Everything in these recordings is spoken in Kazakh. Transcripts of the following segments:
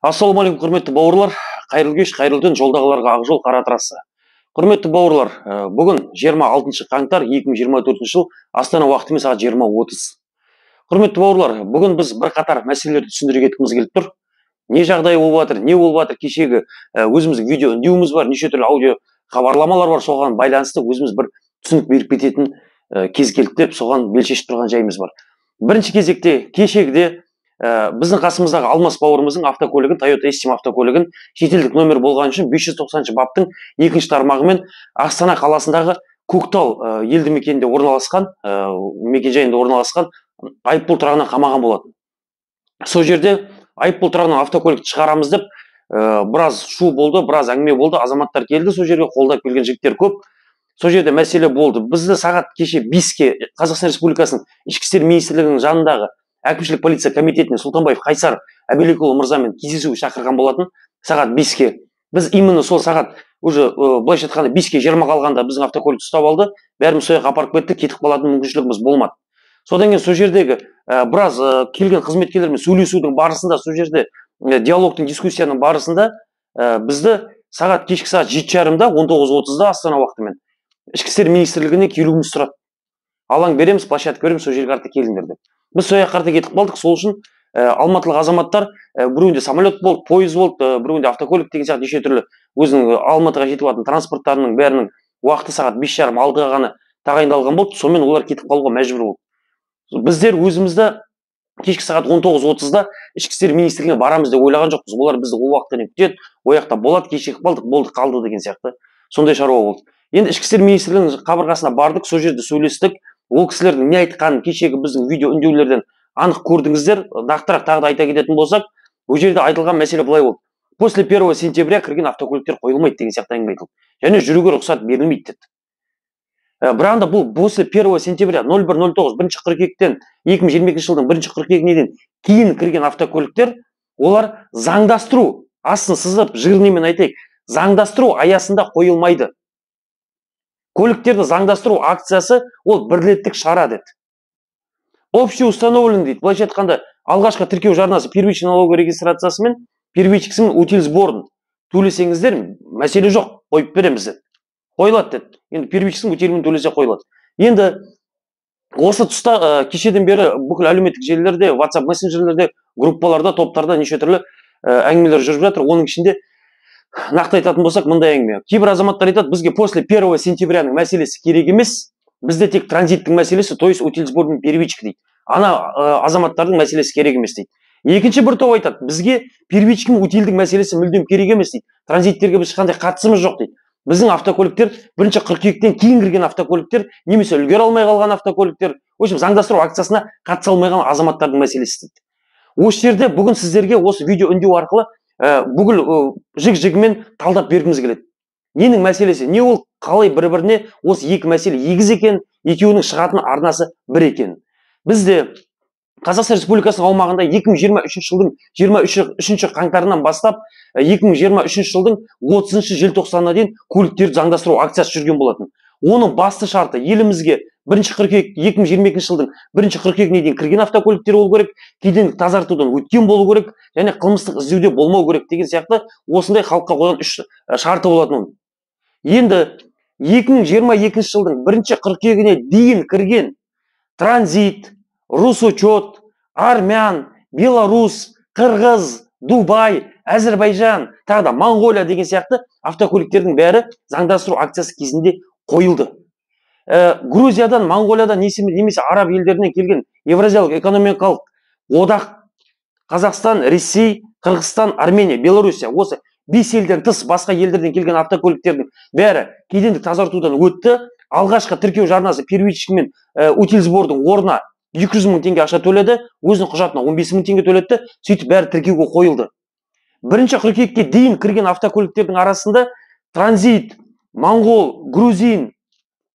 Ассалаумағалейкум, құрметті бауырлар! Қайырлы кеш, қайырлы түн! Жолдағыларға ақ жол, қара трасса. Құрметті бауырлар, бүгін 26 қаңтар 2024 жыл, Астана уақытымен сағат 20:30. Құрметті бауырлар, бүгін біз бірқатар мәселелерді түсіндіре кеткіміз келіп тұр. Не жағдай болып жатыр, не болып жатыр? Кешегі өзіміздің видео үндеуіміз бар, неше түрлі аудио хабарламалар бар, соған байланысты өзіміз бір түсінік беріп кететін кез келді деп, соған бел шешіп тұрған жайымыз бар. Бірінші кезекте кешегіде біздің қасымыздағы Алмас бауырымыздың автокөлігін, Toyota Estima автокөлігін шетелдік номер болған үшін 590 баптың екінші тармағымен Астана қаласындағы Көктал елді мекенінде орналасқан, мекенжайында орналасқан айыппұл тұрағына қамаған болатын. Сол жерде айыппұл тұрағынан автокөлікті шығарамыз деп, біраз шу болды, біраз әңгіме болды, азаматтар келді сол жерге, қолдап келген жігіттер көп. Сол жерде мәселе болды. Бізді сағат кеше 5-ке Қазақстан Республикасының Ішкі істер министрлігінің жанындағы әкімшілік полиция комитетіне Сұлтанбаев Қайсар Әбелекұлы мырзамен кездесуге шақырған болатын сағат 5-ке. Біз именно сол сағат уже, былайша айтқанда, 4:40 қалғанда біздің автокөлікті ұстап алды, бәріміз сол жаққа апарып кетті, кетіп қалатын мүмкіншілігіміз болмады. Содан кейін сол жердегі біраз келген қызметкерлермен сөйлесудің барысында, сол жерде диалогтың, дискуссияның барысында бізді сағат кешкі сағат 7:30-да, 19:30-да Астана уақытымен Ішкі істер министрлігіне келуімізді сұрады. Алаң береміз, площадка береміз, сол жерге қарата келіңдер деп. Біз сол жаққа қарата кетіп қалдық. Сол үшін алматылық азаматтар, біреуінде самолет болды, пойыз болды, біреуінде автокөлік деген сияқты неше түрлі өзінің Алматыға жетіп алатын транспорттарының бәрінің уақыты сағат 5:30, 6-ға ғана тағайындалған болды. Сонымен олар кетіп қалуға мәжбүр болды. Біздер өзімізді кешкі сағат 19:30-да Ішкі істер министрлігіне барамыз деп ойлаған жоқпыз. Олар бізді ол уақытта дейін күтеді, ол жақта болады, кешігіп қалдық, болды, қалды деген сияқты сондай шаруа болды. Енді Ішкі істер министрлігінің қабырғасына бардық, сол жерде сөйлестік. Ол кісілердің не айтқанын кешегі біздің видео үндеулерден анық көрдіңіздер. Нақтырақ тағы да айта кететін болсақ, ол жерде айтылған мәселе былай болды: после 1 сентября кірген автокөліктер қойылмайды деген сияқты әңгіме айтылды және жүруге рұқсат берілмейді деді. Бірақ та бұл после 1 сентября, 01.09, 1 қыркүйектен, 2022 жылдың 1 қыркүйегіне дейін кейін кірген автокөліктер, олар заңдастыру, астын сызып, жирныймен айтайық, заңдастыру аясында қойылмайды. Көліктерді заңдастыру акциясы ол бір реттік шара деді, общеустановлен дейді. Былайша айтқанда, алғашқы тіркеу жарнасы, первичный налоговый регистрациясы мен первичкісі мен утильсборын төлесеңіздер, мәселе жоқ, қойып береміз деді, қойылады деді. Енді первичкісін, утилін төлесе, қойылады. Енді осы тұста кешеден бері бүкіл әлеуметтік желілерде, WhatsApp мессенджерлерде, группаларда, топтарда неше түрлі әңгімелер жүріп жатыр. Оның ішінде нақты айтатын болсақ, мындай әңгіме: кейбір азаматтар айтады, бізге после 1 сентябряның мәселесі керек емес, бізде тек транзиттің мәселесі, то есть утильсбор мен первичка дейді, ана азаматтардың мәселесі керек емес дейді. Екінші бір топ айтады, бізге первичка мен утильдің мәселесі мүлдем керек емес дейді, транзиттерге біз ешқандай қатысымыз жоқ дейді, біздің автокөліктер 1 қыркүйектен кейін кірген автокөліктер немесе үлгере алмай қалған автокөліктер, в общем, заңдастыру акциясына қатыса алмай қалған азаматтардың мәселесі дейді. Осы жерде бүгін сіздерге осы видео үндеу арқылы бүкіл жік жігімен талдап бергіміз келеді, ненің мәселесі не, ол қалай бір біріне осы екі мәселе егіз екен, екеуінің шығатын арнасы бір екен. Бізде Қазақстан Республикасының аумағында 2023 жылдың 23 қаңтарынан бастап 2023 жылдың 30 желтоқсанына дейін көліктерді заңдастыру акциясы жүрген болатын. Оның басты шарты: елімізге 1 қыркүйек, 2022 жылдың 1 қыркүйегіне дейін кірген автокөліктер болу керек, кедендік тазартудан өткен болу керек және қылмыстық іздеуде болмау керек деген сияқты осындай халыққа қойған үш шарты болатын оның. Енді 2022 жылдың 1 қыркүйегіне дейін кірген транзит, русучет, армян, белорус, қырғыз, Дубай, Әзірбайжан, тағы да Моңғолия деген сияқты автокөліктердің бәрі заңдастыру акциясы кезінде қойылды. Грузиядан, Моңғолиядан немесе араб елдерінен келген, Евразиялық экономикалық одақ, Қазақстан, Ресей, Қырғызстан, Армения, Белоруссия, осы бес елден тыс басқа елдерден келген автокөліктердің бәрі кедендік тазартудан өтті. Алғашқы тіркеу жарнасы, первичка мен утильсбордың орнына 200 мың теңге ақша төледі, өзінің құжатына 15 мың теңге төледі. Сөйтіп бәрі тіркеуге қойылды. 1 қыркүйекке дейін кірген автокөліктердің арасында транзит, моңғол, грузин,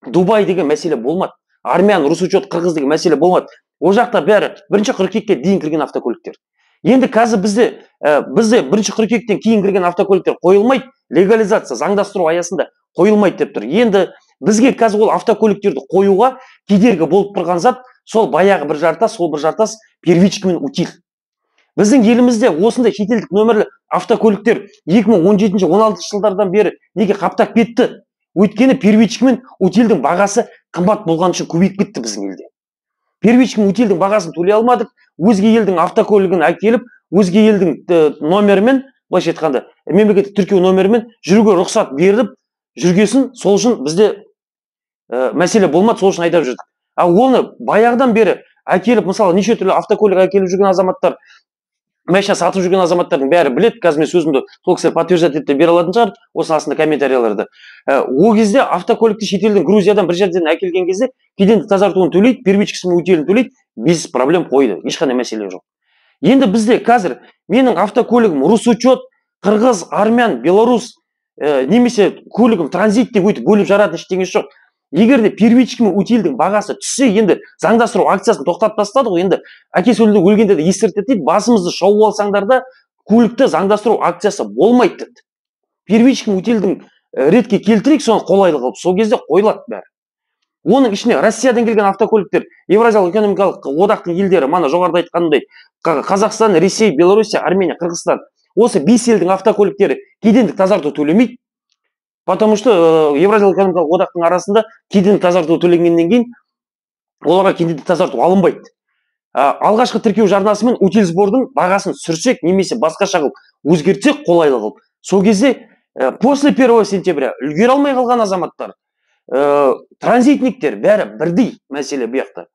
Дубай деген мәселе болмады, армян, русучет, қырғыз деген мәселе болмады. Ол жақта бәрі 1 қыркүйекке дейін кірген автокөліктер. Енді қазір бізде 1 қыркүйектен кейін кірген автокөліктер қойылмайды, легализация, заңдастыру аясында қойылмайды деп тұр. Енді бізге қазір ол автокөліктерді қоюға кедергі болып тұрған зат сол баяғы бір жартас, сол бір жартас первичка мен утиль. Біздің елімізде осындай шетелдік нөмірлі автокөліктер 2017-16 жылдардан бері неге қаптап кетті? Өйткені первичка мен утильдің бағасы қымбат болған үшін көбейіп кетті біздің елде. Первичка мен утильдің бағасын төлей алмадық, өзге елдің автокөлігін әкеліп, өзге елдің номерімен, былайша айтқанда, мемлекеттік тіркеу номерімен жүруге рұқсат беріліп жүргесін, сол үшін бізде мәселе болмады, сол үшін айдап жүрдік. Ал оны баяғыдан бері әкеліп, мысалы, неше түрлі автокөлік әкеліп жүрген азаматтар, машина сатып жүрген азаматтардың бәрі біледі. Қазір мен сөзімді сол кісілер подтверждать етіп бере алатын шығар осы астында комментарияларда. Ол кезде автокөлікті шетелден, Грузиядан, бір жерден әкелген кезде кедендік тазартуын төлейді, первичкасы мен утилін төлейді, без проблем қойды, ешқандай мәселе жоқ. Енді бізде қазір менің автокөлігім русучет, қырғыз, армян, белорус, немесе көлігім транзит деп өйтіп бөліп жаратын ештеңесі жоқ. Егер де первичка мен утильдің бағасы түссе, енді заңдастыру акциясын тоқтатып тастады ғой, енді әкесі өлді өлгенде де ескертеді дейді, басымызды шауып алсаңдар да көлікті заңдастыру акциясы болмайды деді. Первичка мен утильдің ретке келтірейік, соны қолайлы қылып, сол кезде қойылады бәрі. Оның ішіне Россиядан келген автокөліктер, Еуразиялық экономикалық одақтың елдері, мана жоғарыда айтқанымдай, Қазақстан, Ресей, Белоруссия, Армения, Қырғызстан, осы 5 елдің автокөліктері кедендік тазарту төлемейді. Потому что Еуразиялық экономикалық одақтың арасында кедендік тазарту төленгеннен кейін оларға кедендік тазарту алынбайды. Алғашқы тіркеу жарнасы мен утиль сбордың бағасын түсірсек немесе басқаша қылып өзгертсек, қолайлы қылып, сол кезде после 1 сентября үлгере алмай қалған азаматтар, транзитниктер, бәрі бірдей мәселе бұл жақта.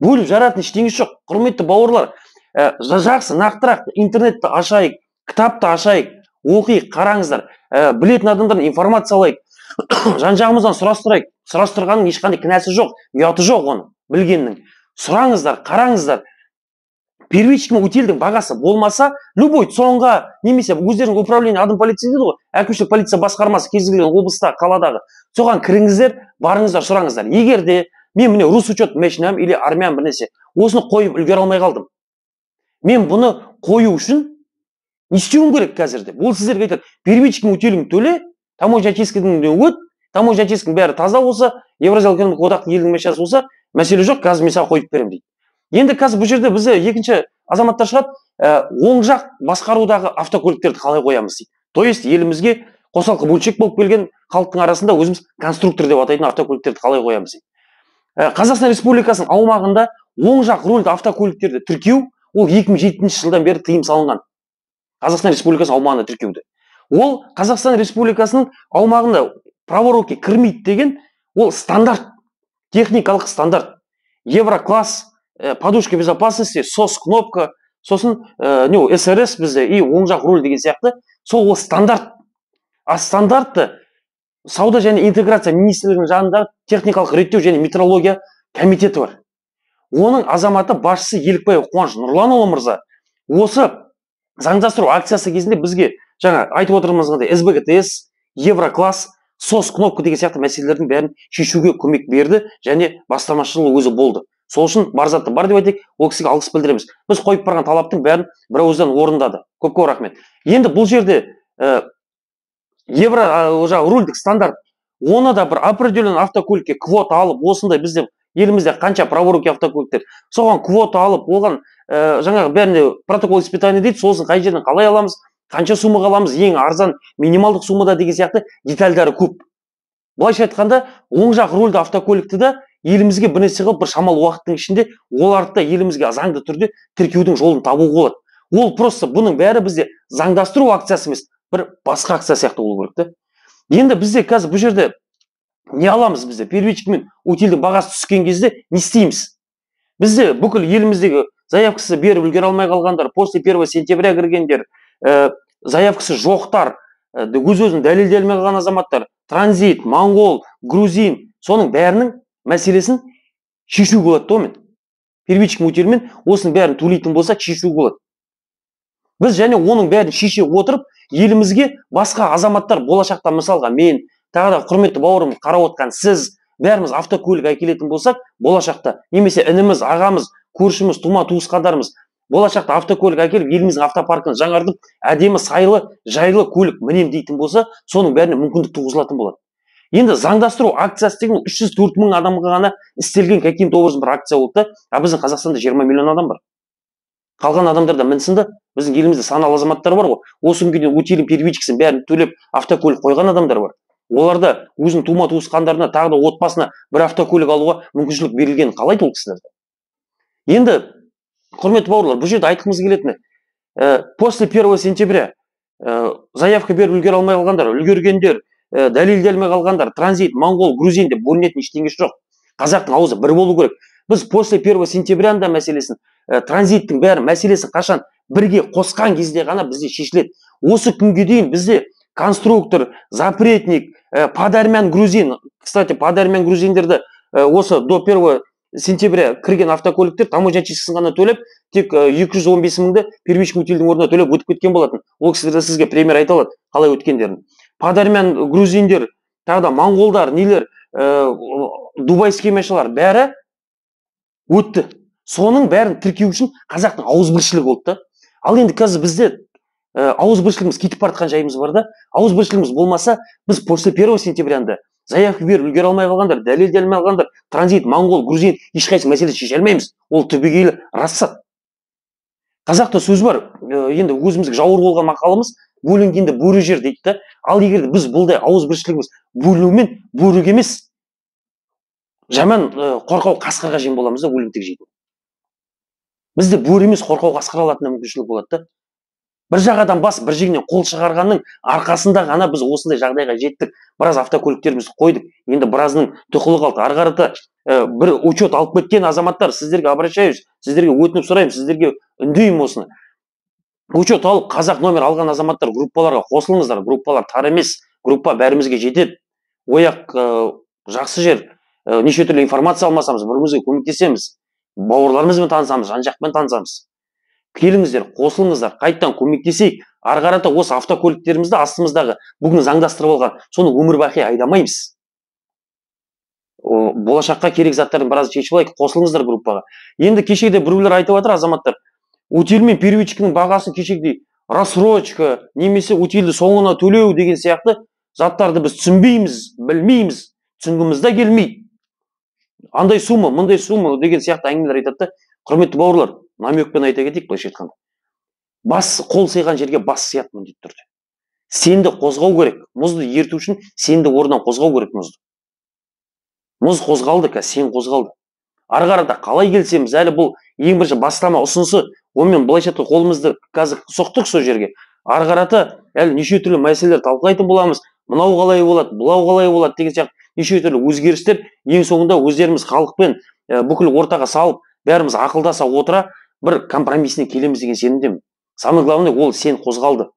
Бөліп жаратын ештеңесі жоқ. Құрметті бауырлар, жақсы, нақтырақ интернетті ашайық, кітапты ашайық, оқиық, қараңыздар, білетін адамдардан информация алайық, жан-жағымыздан сұрастырайық. Сұрастырғанның ешқандай кінәсі жоқ, ұяты жоқ оны білгеннің. Сұраңыздар, қараңыздар. Первичка мен утильдің бағасы болмаса, любой ЦОНға немесе өздерінің управление адым полиция дейді ғой, әкімшілік полиция басқармасы кез келген облыста, қаладағы, соған кіріңіздер, барыңыздар, сұраңыздар. Егер де мен міне русучет машинам или армян бір нәрсе, осыны қойып үлгере алмай қалдым. Мен бұны қою үшін не істеуім керек қазір деп. Ол сіздерге айтады, первичка мен утилің төле, таможня очисткадан өт, таможня очистканың бәрі таза болса, Еуразиялық экономикалық одақтың елдің машинасы болса, мәселе жоқ, қазір мен саған қойып беремін дейді. Енді қазір бұл жерде бізде екінші азаматтар шығады, оң жақ басқарудағы автокөліктерді қалай қоямыз дейді. То есть елімізге қосалқы бөлшек болып келген халықтың арасында өзіміз конструктор деп атайтын автокөліктерді қалай қоямыз дейді. Қазақстан Республикасының аумағында оң жақ рульді автокөліктерді тіркеу ол 2007 жылдан бері тыйым салынған. Қазақстан Республикасының аумағында тіркеуді. Ол Қазақстан Республикасының аумағында праворуки кірмейді деген ол стандарт, техникалық стандарт. Еврокласс, подушка безопасности, сос кнопка, сосын не ол, СРС бізде и оң жақ руль деген сияқты, сол ол стандарт. А стандартты Сауда және интеграция министрлігінің жанындағы техникалық реттеу және метрология комитеті бар. Оның азаматы басшысы Елікбаев Қуаныш Нұрланұлы мырза осы заңдастыру акциясы кезінде бізге жаңа айтып отырғанымыздай СБГТС, Еврокласс, сос кнопка деген сияқты мәселелердің бәрін шешуге көмек берді және бастамашыл өзі болды. Сол үшін бар затты бар деп айтайық, ол кісіге алғыс білдіреміз. Біз қойып барған талаптың бәрін бір ауыздан орындады. Көп-көп рахмет. Енді бұл жерде евро, жаңағы рульдік стандарт, оны да бір определенный автокөлікке квота алып, осындай бізде елімізде қанша праворуки автокөліктер, соған квота алып, оған жаңағы бәріне протокол испытания дейді, сосын қай жерден қалай аламыз, қанша суммаға аламыз, ең арзан минималдық суммада деген сияқты детальдары көп. Былайша айтқанда, оң жақ рульді автокөлікті де елімізге бір нәрсе қылып, бір шамалы уақыттың ішінде оларды да елімізге заңды түрде тіркеудің жолын табуға болады. Ол просто бұның бәрі бізде заңдастыру акциясы емес, бір басқа акция сияқты болу керек та. Енді бізде қазір бұл жерде не аламыз бізде? Первичка мен утильдің бағасы түскен кезде не істейміз? Бізде бүкіл еліміздегі заявкасы беріп үлгере алмай қалғандар, после 1 сентября кіргендер, заявкасы жоқтар, өз-өзін дәлелдей алмай қалған азаматтар, транзит, моңғол, грузин, соның бәрінің мәселесін шешу болады да онымен. Первичка утильмен осының бәрін төлейтін болса шешу болады. Біз және оның бәрін шеше отырып, елімізге басқа азаматтар болашақта, мысалға мен, тағы да құрметті бауырым қарап отқан сіз, бәріміз автокөлік әкелетін болсақ, болашақта немесе ініміз, ағамыз, көршіміз, тума туысқандарымыз болашақта автокөлік әкеліп, еліміздің автопаркін жаңартып, әдемі, сайлы, жайлы көлік мінем дейтін болса, соның бәріне мүмкіндік туғызылатын болады. Енді заңдастыру акциясы деген үш жүз төрт мың адамға ғана істелген каким-то образом бір акция болды да, а біздің Қазақстанда 20 миллион адам бар. Қалған адамдар да мінсін да. Біздің елімізде саналы азаматтар бар ғой. Осы күнге дейін утилін, первичкісін бәрін төлеп автокөлік қойған адамдар бар. Оларда өзінің тума туысқандарына, тағы да отбасына бір автокөлік алуға мүмкіншілік берілгенін қалайды ол кісілерде. Енді, құрметті бауырлар, бұл жерде айтқымыз келетіні, после 1 сентября заявка беріп үлгере алмай қалғандар, үлгергендер, дәлелдей алмай қалғандар, транзит, моңғол, грузин деп бөлінетін ештеңесі жоқ. Қазақтың аузы бір болу керек. Біз после 1 сентября да мәселесін, транзиттің бәрі мәселесін қашан бірге қосқан кезде ғана бізде шешіледі. Осы күнге дейін бізде конструктор, запретник, под армян, грузин, кстати, под армян, грузиндерді осы до 1 сентября кірген автокөліктер таможня чисткасын ғана төлеп, тек 215 мыңды первичный утильдің орнына төлеп өтіп кеткен болатын. Ол кісілер де сізге пример айта алады, қалай өткендерін. Под армян, грузиндер, тағы да моңғолдар, нелер, дубайский машиналар бәрі өтті. Соның бәрін тіркеу үшін қазақтың ауызбіршілігі болды да. Ал енді қазір бізде ауызбіршілігіміз кетіп бара жатқан жайымыз бар да. Ауызбіршілігіміз болмаса, біз после 1 сентября заявка беріп үлгере алмай қалғандар, дәлелдей алмай қалғандар, транзит, моңғол, грузин, ешқайсы мәселе шеше алмаймыз. Ол түбегейлі рассад. Қазақта сөз бар, енді өзімізге жауыр болған мақалымыз, бөлінгенді бөрі жер дейді да. Ал егер де біз бұлдай ауызбіршілігіміз бөлінумен бөріге емес, жаман қорқау қасқырға жем боламыз да, өлімтік жейтін. Бізде бөрі емес, қорқау қасқыр алатын мүмкіншілік болады да. Бір жағадан бас, бір жеңнен қол шығарғанның арқасында ғана біз осындай жағдайға жеттік. Біраз автокөліктерімізді қойдық. Енді біразының тұқылы қалды. Ары қарата бір учет алып кеткен азаматтар, сіздерге обращаюсь, сіздерге өтініп сұраймын, сіздерге үндеймін осыны. Учет алып, қазақ номер алған азаматтар, группаларға қосылыңыздар. Группалар тар емес, группа бәрімізге жетеді. Ояқ жақсы жер. Неше түрлі информация алмасамыз, бірімізге көмектесеміз, бауырларымызбен танысамыз, жан-жақпен танысамыз. Келіңіздер, қосылыңыздар, қайттан көмектесейік. Ары қарата осы автокөліктерімізді астымыздағы бүгін заңдастырып алған, соны өмір бақи айдамаймыз. Болашаққа керек заттардың біразын шешіп алайық, қосылыңыздар группаға. Енді кешегіде біреулер айтып жатыр, азаматтар, утиль мен первичкінің бағасын кешегідей рассрочка немесе утильді соңына төлеу деген сияқты заттарды біз түсінбейміз, білмейміз, түсінгіміз де келмейді. Андай сумма, мындай сумма деген сияқты әңгімелер айтады да. Құрметті бауырлар, намекпен айта кетейік, былайша айтқанда. Бас қол сыйған жерге бас сияды міндетті түрде. Сенді қозғау керек. Мұзды ерту үшін сенді орнынан қозғау керек мұзды. Мұз қозғалды, қазір сен қозғалды. Ары қарата қалай келсеміз, әлі бұл ең бірінші бастама ұсынысы, онымен былайша айтқанда қолымызды қазір соқтық сол жерге. Ары қарата әлі неше түрлі мәселелер талқылайтын боламыз. Мынау қалай болады, бұлау қалай болады деген сияқты неше түрлі өзгерістер ең соңында өздеріміз халықпен бүкіл ортаға салып, бәріміз ақылдаса отыра бір компромиссіне келеміз деген сенімдемін. Самое главное, ол сен қозғалды.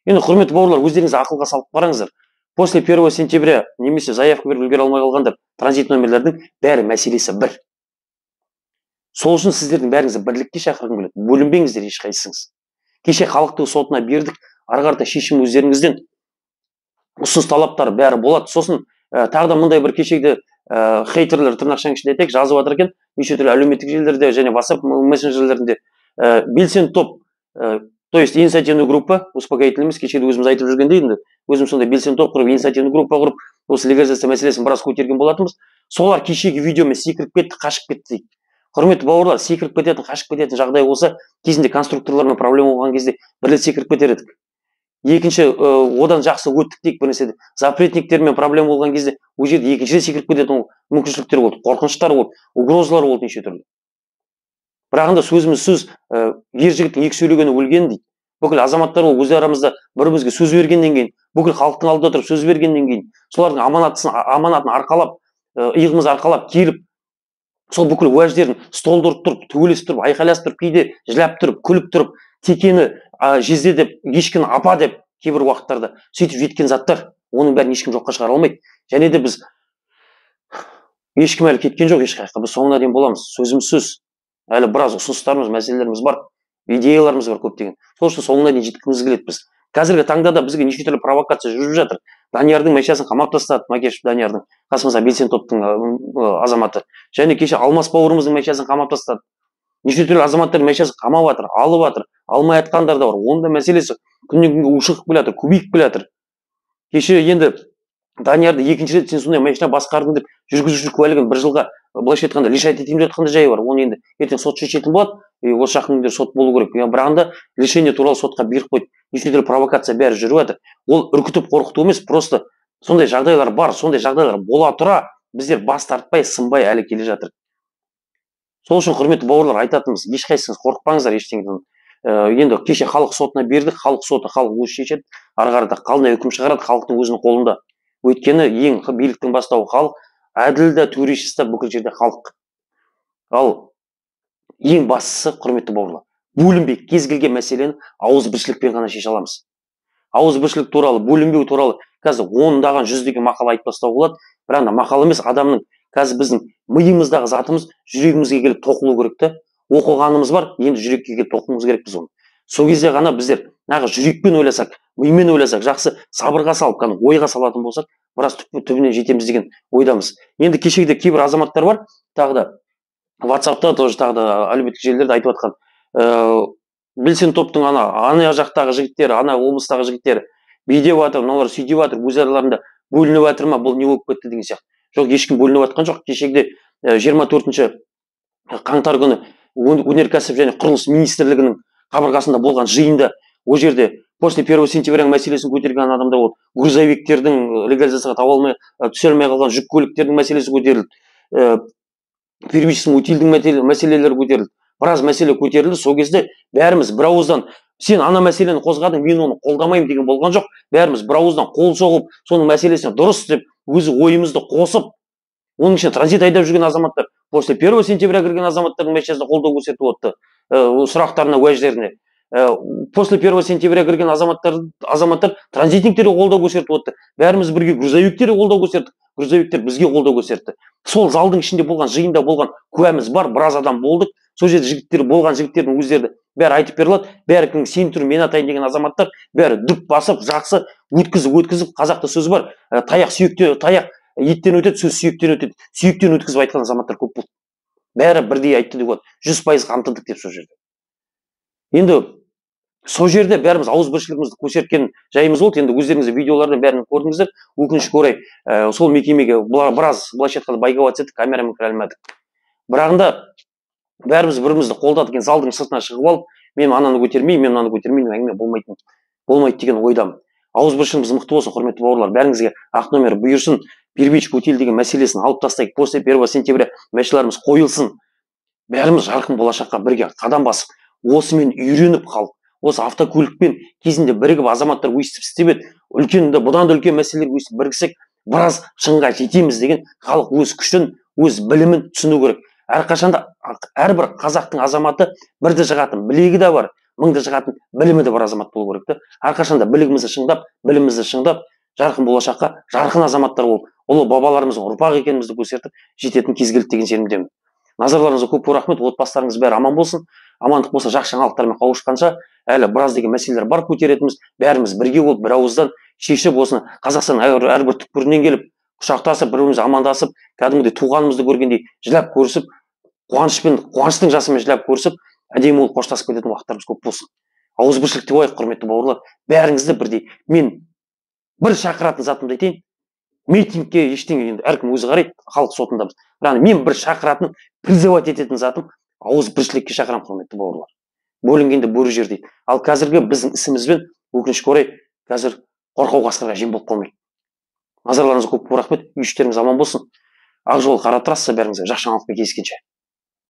Енді, құрметті бауырлар, өздеріңіз ақылға салып қараңыздар. После 1 сентября немесе заявка беріп үлгере алмай қалғандар, транзит номерлердің бәрі мәселесі бір. Сол үшін сіздердің бәріңізді бірлікке шақырғым келеді. Бөлінбеңіздер ешқайсыңыз. Кеше халықтың сотына бердік, ары қарата шешім өздеріңізден. Ұсыныс талаптар бәрі болады. Сосын тағы да мындай бір кешегіде хейтерлер, тырнақшаның ішінде айтайық, жазып жатыр екен, неше түрлі әлеуметтік желілерде және WhatsApp мессенджерлерінде, белсенді топ, то есть инициативная группа, успокоительный емес, кешегіде өзіміз айтып жүргендей, енді өзім сондай белсенді топ құрып, инициативный группа құрып, осы легализация мәселесін біраз көтерген болатынбыз. Солар кешегі видеомен секіріп кетті, қашып кетті дейді. Құрметті бауырлар, секіріп кететін, қашып кететін жағдай болса, кезінде конструкторлармен проблема болған кезде бір рет секіріп кетер едік. Екінші, одан жақсы өттік дейік бір нәрседе. Запретниктермен проблема болған кезде ол жерде екінші рет секіріп кететін мүмкіншіліктер болды, қорқыныштар болды, угрозалар болды неше түрлі. Бірақ енді сөзіміз сөз, ер жігіттің екі сөйлегені өлген дейді. Бүкіл азаматтар ол өз арамызда бір-бірімізге сөз бергеннен кейін, бүкіл халықтың алдында тұрып сөз бергеннен кейін, солардың аманатын арқалап, иығымыз арқалап келіп, сол бүкіл уәждерін столды ұрып тұрып, төбелесіп тұрып, айқайласып тұрып, кейде жылап тұрып, күліп тұрып, текені жезде деп, ешкіні апа деп кейбір уақыттарда сөйтіп жеткен заттар, оның бәрін ешкім жоққа шығара алмайды. Және де біз ешкім әлі кеткен жоқ ешқаяққа, біз соңына дейін боламыз. Сөзіміз сөз. Әлі біраз ұсыныстарымыз, мәселелеріміз бар, идеяларымыз бар көптеген. Сол үшін соңына дейін жеткіміз келеді біз. Қазіргі таңда да бізге неше түрлі провокация жүріп жатыр. Даниярдың машинасын қамап тастады, Макешев Даниярдың, қасымызда белсенді топтың азаматы. Және кеше Алмас бауырымыздың машинасын қамап тастады. Неше түрлі азаматтардың машинасын қамап жатыр, алып жатыр, алмай жатқандар да бар. Оның да мәселесі күннен күнге ушығып келе жатыр, көбейіп келе жатыр. Кеше енді Даниярды екінші рет сен сондай машина басқардың деп жүргізуші куәлігін бір жылға, былайша айтқанда, лишать етейін деп жатқан да жайы бар. Оны енді ертең сот шешетін болады. Осы жақын күндері сот болу керек. Бірақ да лишение туралы сотқа беріп қойды. Неше түрлі провокация бәрі жүріп жатыр. Ол үркітіп қорқыту емес, просто сондай жағдайлар бар, сондай жағдайлар бола тұра біздер бас тартпай, сынбай әлі келе жатыр. Сол үшін, құрметті бауырлар, айтатынымыз, ешқайсыңыз қорықпаңыздар ештеңеден. Енді кеше халық сотына бердік, халық соты, халық өзі шешеді, ары қарата қандай үкім шығарады, халықтың өзінің қолында. Өйткені ең биліктің бастауы халық, әділ де, төрешісі де бүкіл жерде халық. Ал ең бастысы, құрметті бауырлар, бөлінбей кез келген мәселені ауызбіршілікпен ғана шеше аламыз. Ауызбіршілік туралы, бөлінбеу туралы қазір ондаған, жүздеген мақала айтып тастауға болады. Бірақ ана мақала емес, адамның қазір біздің миымыздағы затымыз жүрегімізге келіп тоқылу керек те. Оқығанымыз бар, енді жүрекке келіп тоқуымыз керек біз оны. Сол кезде ғана біздер нағыз жүрекпен ойласақ, мимен ойласақ, жақсы сабырға салып, кәдімгі ойға салатын болсақ, біраз түбіне жетеміз деген ойдамыз. Енді кешегіде кейбір азаматтар бар, тағы да WhatsApp'та тоже, тағы да әлеуметтік желілерде айтып жатқан, белсенді топтың ана жақтағы жігіттері, ана облыстағы жігіттері бүйдеп жатыр, мыналар сөйтіп жатыр, өз араларында бөлініп жатыр ма, бұл не болып кетті деген сияқты. Жоқ, ешкім бөлініп жатқан жоқ. Кешегіде, 24 қаңтар күні өнеркәсіп және құрылыс министрлігінің қабырғасында болған жиында, ол жерде после 1 сентября мәселесін көтерген адамдар болды. Грузовиктердің легализацияға таба алмай, түсе алмай қалған жүк көліктердің мәселесі көтерілді. Первичный утильдің мәселелері көтерілді. Біраз мәселе көтерілді. Сол кезде бәріміз бір ауыздан, сен ана мәселені қозғадың, мен оны қолдамаймын деген болған жоқ. Бәріміз бір ауыздан қол соғып, соның мәселесіне дұрыс деп өзі ойымызды қосып, оның ішінде транзит айдап жүрген азаматтар, после 1 сентября кірген азаматтардың мәселесіне қолдау көрсетіп отты, сұрақтарына, уәждеріне. После 1 сентября кірген азаматтар транзитниктерге қолдау көрсетіп отты. Бәріміз бірге грузовиктерге қолдау көрсеттік, грузовиктер бізге қолдау көрсетті. Сол залдың ішінде болған, жиында болған куәміз бар, біраз адам болдық. Сол жерде жігіттер болған, жігіттердің өздері бәрі айтып бере алады. Бәрі кім сен тұр, мен атайын деген азаматтар бәрі дүп басып, жақсы өткізіп, өткізіп, қазақта сөз бар, таяқ сүйекте, таяқ еттен өтеді, сөз сүйектен өтеді. Сүйектен өткізіп айтқан азаматтар көп болды. Бәрі бірдей айтты деп болады. 100% қамтыдық деп сол жерде. Енді сол жерде бәріміз ауызбіршілігімізді көрсеткен жайымыз болды. Енді өздеріңіз видеолардан бәрін көрдіңіздер. Өкінішке орай, сол мекемеге біраз былайша айтқанда байқауға түсті, камерамен кіре алмадық. Бірағында бәріміз бірімізді қолдадық. Енді залдың сыртына шығып алып, мен ананы көтермеймін, мен мынаны көтермеймін, әңгіме болмайды деген ойдамын. Ауызбіршілігіміз мықты болсын, құрметті бауырлар. Бәріңізге ақ номер бұйырсын. Первичка утиль деген мәселесін алып тастайық. После 1 сентября мәселелеріміз қойылсын. Бәріміз жарқын болашаққа бірге қадам басып, осымен үйреніп қалып, осы автокөлікпен кезінде бірігіп азаматтар өйстіп істеп еді. Үлкен де, бұдан да үлкен мәселелер өйстіп біріксек, біраз шыңға жетеміз деген халық өз күшін, өз білімін түсіну керек. Әрқашанда әрбір қазақтың азаматы бірді жығатын білегі де бар, мыңды жығатын білімі де бар азамат болу керек те. Әрқашанда білігімізді шыңдап, білімімізді шыңдап, жарқын болашаққа жарқын азаматтар болып, ұлы бабаларымыздың ұрпағы екенімізді көрсетіп, жететін кез келді деген сенімдемін. Назарларыңызға көп көп рахмет. Отбасыларыңыз бәрі аман болсын. Амандық болса, жақсы жаңалықтармен қауышқанша, әлі біраз деген мәселелер бар көтеретініміз, бәріміз бірге болып, бір ауыздан шешіп, осыны Қазақстан әрбір түкпірінен келіп, құшақтасып, бір-бірімізге амандасып, кәдімгідей туғанымызды көргендей жылап көрісіп, қуаныштың жасымен жылап көрісіп, әдемі болып қоштасып кететін уақыттарымыз көп болсын. Ауызбіршілікте болайық, құрметті бауырлар. Бәріңізді бірдей. Мен бір шақыратын затымды айтайын. Митингке ештеңе енді әркім өзі қарайды, халық сотындамыз. Бірақ мен бір шақыратын, призывать ететін затым ауызбіршілікке шақырамын, құрметті бауырлар. Бөлінгенде бөрі жер дейді. Ал қазіргі біздің ісімізбен, өкінішке орай, қазір қорқау қасқырға жем болып қалмайды. Назарларыңызға көп көп рахмет. Үй іштеріңіз аман болсын. Ақ жол қара трасса, бәріңізге жақсы жаңалықпен кездескенше.